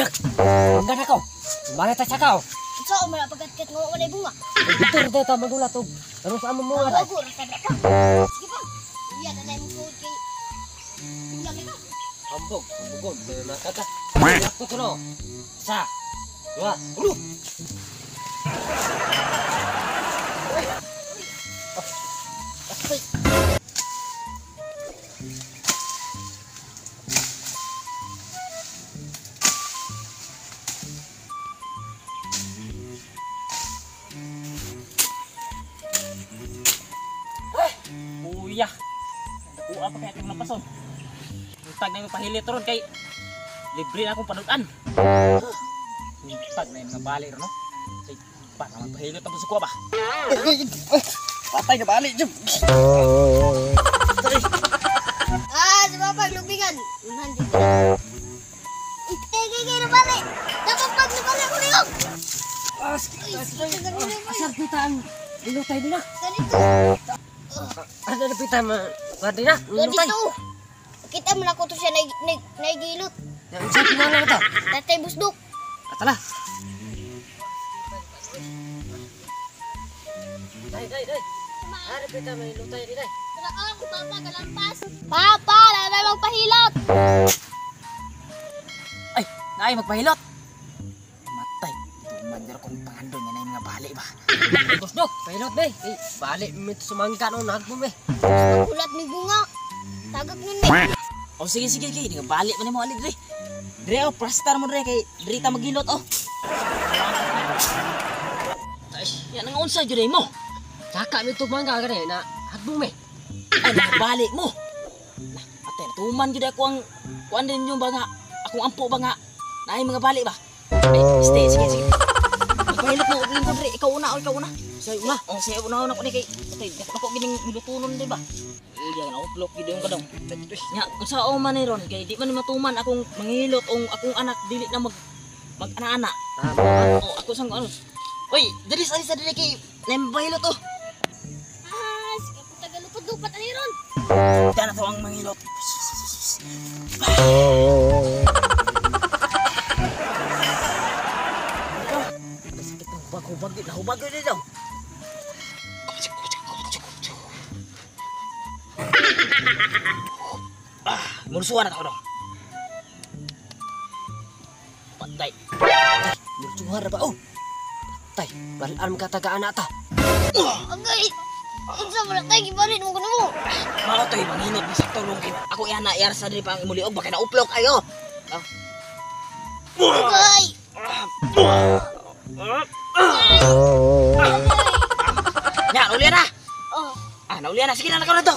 Nak. Mangga na ko. Mana ta sakaw. Unsa man pagkat nga walay bunga. Dito ta magulat og. Pero sa among mga Bago ra ta pa. Sige pa. Iya na mo ko kay. Kulang ka. Ambog, ambugon, makata. Tutulo. Sa. Dua, ulo. Kuya. Nakuha pa kaya itong lapason. Tag na yung pahilit ron kay libre na akong panudan. Tag na yung mga bali ron, no? Kay pa naman pahilot ang buso ko ba? Patay na bali, jum. Ah, si Papa lubingan. Unahan dito. Kay kay na bali. Dapat pag nabali ko niyo. Asar kita ang lilutay nila. Ganito. Ano na pita ma? Pwede na, lilutay. Ganito. Kita mo na ko to siya naigilot. Sa kinala na to. Tatay busdok. Atala. Dai, dai, dai. Ano pita may lutay nila? Tara ako, Papa, galampas. Papa, na magpahilot. Ay, naay magpahilot. Matay. Tuman dyan akong pangandon nga na yung mga bali ba? Busdok, pahilot be. Eh, bali mito sumangka no nagbo be. Ulat ni bunga. Tagak nun eh. O sige, sige, sige. Di ka bali pa ni mo ali dre. Dre, oh, prastar mo dre kay dre ta maghilot oh. Ay, yan ang unsa jud mo. Saka mito mangga gani na hagbong me. Ay, nakabali mo. Lah, ate, tuman jud ako ang kuan din yung ba nga akong ampo ba nga naay mga bali ba. Ay, stay, sige, sige. Pahilot mo og lingkod dre, ikaw una, oh, ikaw una. Say una. Oh, sige, una una ko ni kay atay, ako gining milutunon di ba? Uy, yan ako block gid yung kadong. Nya, unsa o man ni ron kay di man ni matuman akong manghilot ong akong anak dili na mag mag-ana-ana. Ah, Oh, ako sang ano. Uy, diri sa sa diri kay nembahilot oh. Ah, sige po tagalupad-lupad ani ron. Dana to ang manghilot. Sakit ng hubag-hubag di nahubag di daw. Ah, mursuan na ako dong. Patay. Mursuhan ra ba oh. Patay, balaan ka taga anak ta. Agay. Unsa man tay gibalin mo kuno mo. Mao to'y manginot ni sakto rong kay ako yana yar sa diri pa ang imuliog baka nauplok ayo. Agay. Nya, naulian na. Oh, Ah, naulian na. Sige na, nakaw na to.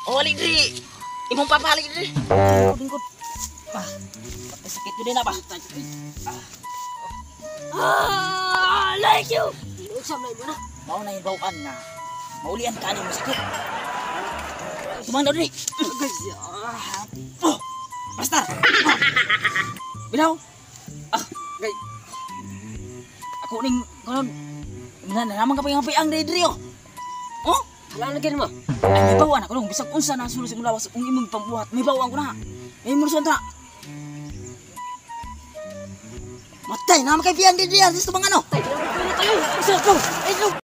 Oh, alik diri. Imong papa alik diri. Lingkod, lingkod. Ah, patay sakit yun din na ba? ah, I like you. Unsa man mo na? Mao na yung bawaan nga. Maulian ka ani mo sakit. Tumang daw diri. Oh, pastar. Ah. Bilaw. Ah, Gay. Ako ning kanon. Na naman ka pa yung ang diri oh. Oh, Hala na mo. ay may bawaan ako dong bisag unsa na sulod sa imong lawas kung imong pambuhat, may bawaan ko na. May murson ta. Matay, naman kay piyang diri, sa mga ano. Tay, tayo. Unsa to? Ay, no.